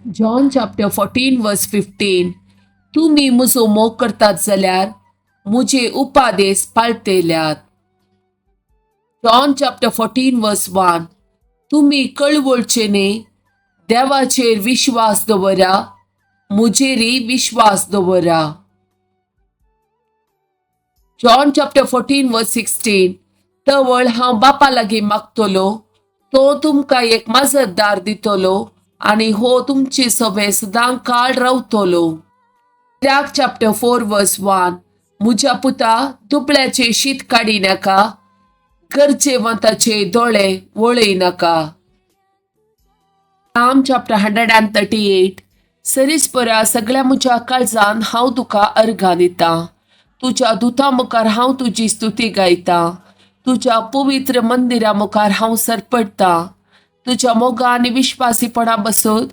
John chapter 14 verse 15, तुमी म्हजो मोग करतात जाल्यार म्हजे उपादेस पाळटेल्यात. जॉन चॅप्टर 14 वर्स 1, तुमी कळवळचे न्ही, देवाचेर विश्वास दवरा, म्हजेरय विश्वास दवरा. जॉन चॅप्टर 14 वर्स 16, तवळ हांव बापा लागीं मागतलो, तो तुमकां एक मजतदार दितलो आनी हो तुमचे सवे सदां काळ रावतलो. कित्याक चॅप्टर 4 वर्स 1, म्हज्या पुता, दुबळ्याचे शीत काडी नाका, गरजेवंताचे दोळे वळय नाका. Psalm chapter 138, सरीसपरा सगळ्या म्हज्या काळजान हांव तुका अर्घां दितां, तुज्या दुता मुखार हांव तुजी स्तुती गायतां, तुज्या पवित्र मंदिरा मुखार हांव सरपडटां, तुज्या मोगा आनी विश्वासीपणा बसत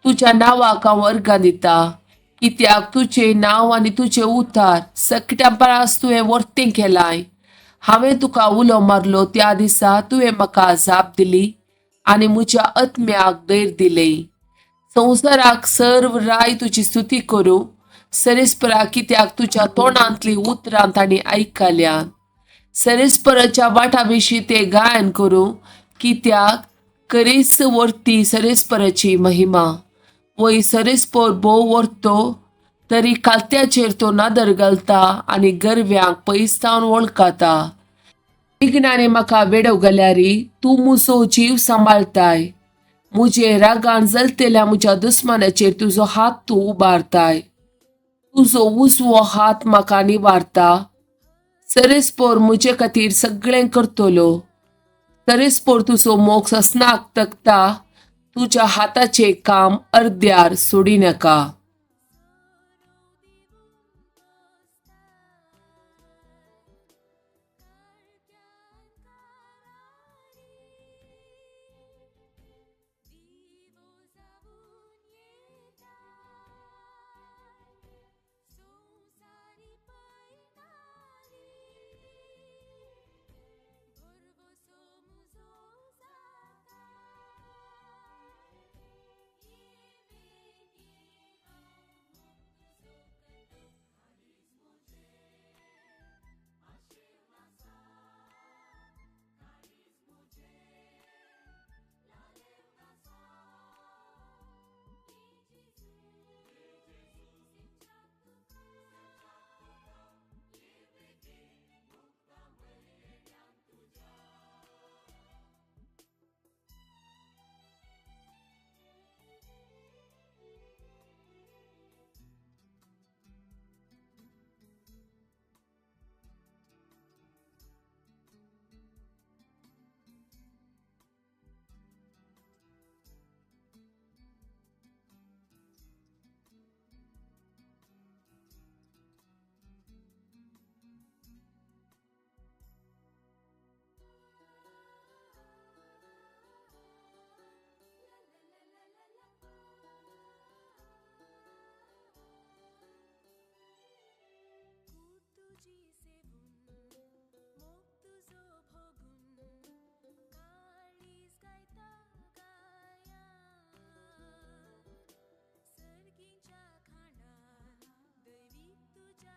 तुज्या नांवाक हांव अर्घां दितां, कित्याक तुजें नांव आनी तुजें उतार सगळ्या परास तुवें वर्तें केलाय. हांवें तुका उलो मारलो त्या दिसा तुवें म्हाका जाप दिली आनी म्हज्या आत्म्याक धैर्य दिलें. संवसाराक सर्व राय तुजी स्तुती करूं, सरेस्परा कित्याक तुज्या तोंडांतलीं उतरां तांणी आयकल्यांत. सरेस्पराच्या वाटा विशीं ते गायन करूं, कित्याक करीस वर्ती सरेस्पराची महिमा. वय सरेस्पर भोव वर्तो तरी कालत्याचेर तो नदर घालता आनी गरव्यांक पयस सावन वळखता. विघ्नांनी म्हाका वेडो घाल्यार तूं म्हजो जीव सांबाळताय, म्हजे रागान जलतेल्या म्हज्या दुस्मानाचेर तुजो हात तूं उबारताय, तुजो उजवो हात म्हाका निवारता. सरेस्पोर म्हजे खातीर सगळें करतलो, सरेस्पोर तुजो मोग ससनाक तकता, तुज्या हाताचें काम अर्द्यार सोडिनाका. तुझ्या